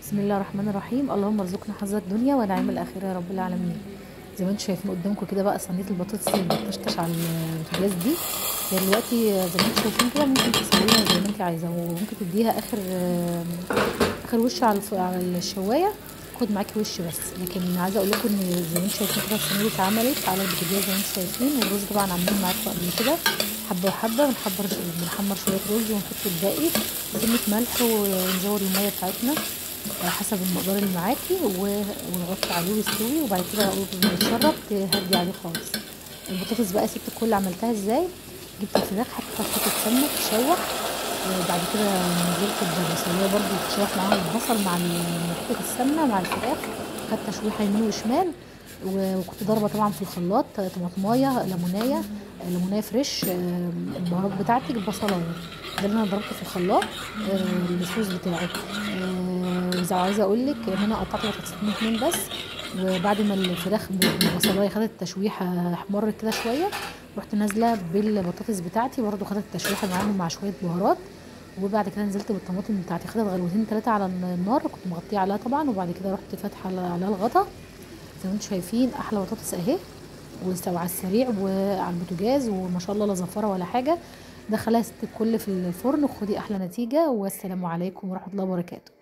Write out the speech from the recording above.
بسم الله الرحمن الرحيم. اللهم ارزقنا حظ الدنيا ونعيم الاخرة يا رب العالمين. زي ما انتم شايفين قدامكم كده بقى صينية البطاطس اللي بتطشطش على البوتاجاز دي، هي دلوقتي زي ما انتم شايفين كده ممكن تسويها زي ما انت عايزه، وممكن تديها اخر وش على الشوايه، خد معاكي وش بس. لكن عايزه اقول لكم ان زي ما انتم شايفين كده الصينية اتعملت على البوتاجاز زي ما انتم شايفين، والرز طبعا عاملين معاكم قبل كده حبه وحبه، بنحمر شوية رز ونحط الباقي، سنة ملح، ونزود المية بتاعتنا حسب المقدار اللي معاكي، ونغطي عليه ويستوي. وبعد كده اول ما يتشرب تهدي عليه خالص. البطاطس بقى سبت الكل عملتها ازاي؟ جبت الفراخ حطيتها في حتة سمنه تشوح، وبعد كده نزلت البصلايه برده تشوح معاها البصل مع حتة السمنة مع الفراخ، خدت تشويحه يمين وشمال. وكنت ضاربه طبعا في الخلاط طماطمايه، ليمونايه، ليمونايه فريش، البهارات بتاعتك، بصلايه، ده اللي انا ضربته في الخلاط الصوص بتاعه. عايزه اقول لك ان انا قطعت بطاطستين 2 بس، وبعد ما الفراخ بالبصلايه خدت تشويحه احمرت كده شوية، رحت نازله بالبطاطس بتاعتي برده خدت تشويحه معاهم مع شوية بهارات. وبعد كده نزلت بالطماطم بتاعتي، خدت غلوتين 3 على النار، كنت مغطيه عليها طبعا. وبعد كده رحت فاتحة عليها الغطا زي ما انتم شايفين، احلى بطاطس اهي، وعلى السريع وعلى البوتاجاز، وما شاء الله لا زفاره ولا حاجة. دخلها ست الكل في الفرن وخدي احلى نتيجة. والسلام عليكم ورحمة الله وبركاته.